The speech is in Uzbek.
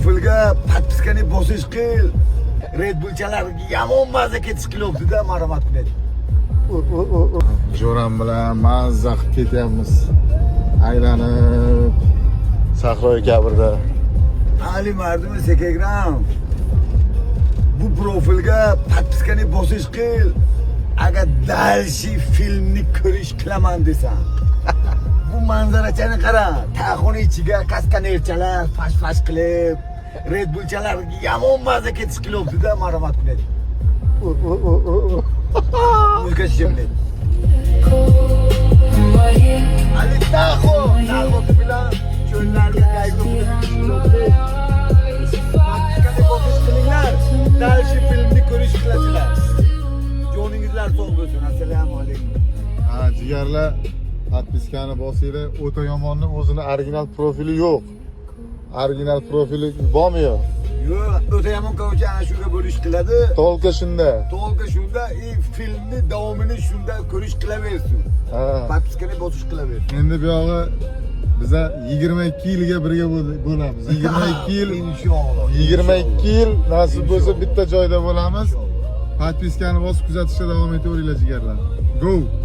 Profilga подписка ni bosish qil. Red Bullchalar yomon maza ketish qilyapti-da, marhamat qiladi. Jo'ram bilan mazza qilib ketyapmiz. Aylanib Sahroyi Kabirda. Ali mardimi sekingram. Bu profilga подписка ni bosish qil. Agar дальше filmni ko'rish qilaman desan. Bu manzarachani qara. Taxoni ichiga kaskanerchalar fash-fash qilib, Red Bullchalar yomon maza ketish qilyapti-da, marhamat qiladi. Muzika shimli. Ali Taxo, Taxo bilan cho'llarga kayfi. Подписка ni bosish qilinglar. Дальше filmni ko'rish qilasizlar. Joningizlar sog' bo'lsin. Assalomu alaykum. Ha, jigarlar, подписка ni bosinglar. O'ta yomonni o'zini original profili yo'q. Original profili bormi, yo'q? Yo'q, o'ta yomon короче ana shunga bo'lish qiladi. Только shunda. Только shunda и filmni davomini shunda ko'rish qilaversin. Ha. Подписка ni bosish qilaversin. Endi buyog'i biza 22 yilga birga bo'lamiz. 22 yil. Inshaalloh. 22 yil nasib bo'lsa Inshaalloh. Bitta joyda bo'lamiz. Inshaalloh. Подписка ni bosib kuzatishda davom etaveringlar, jigarlar. Go!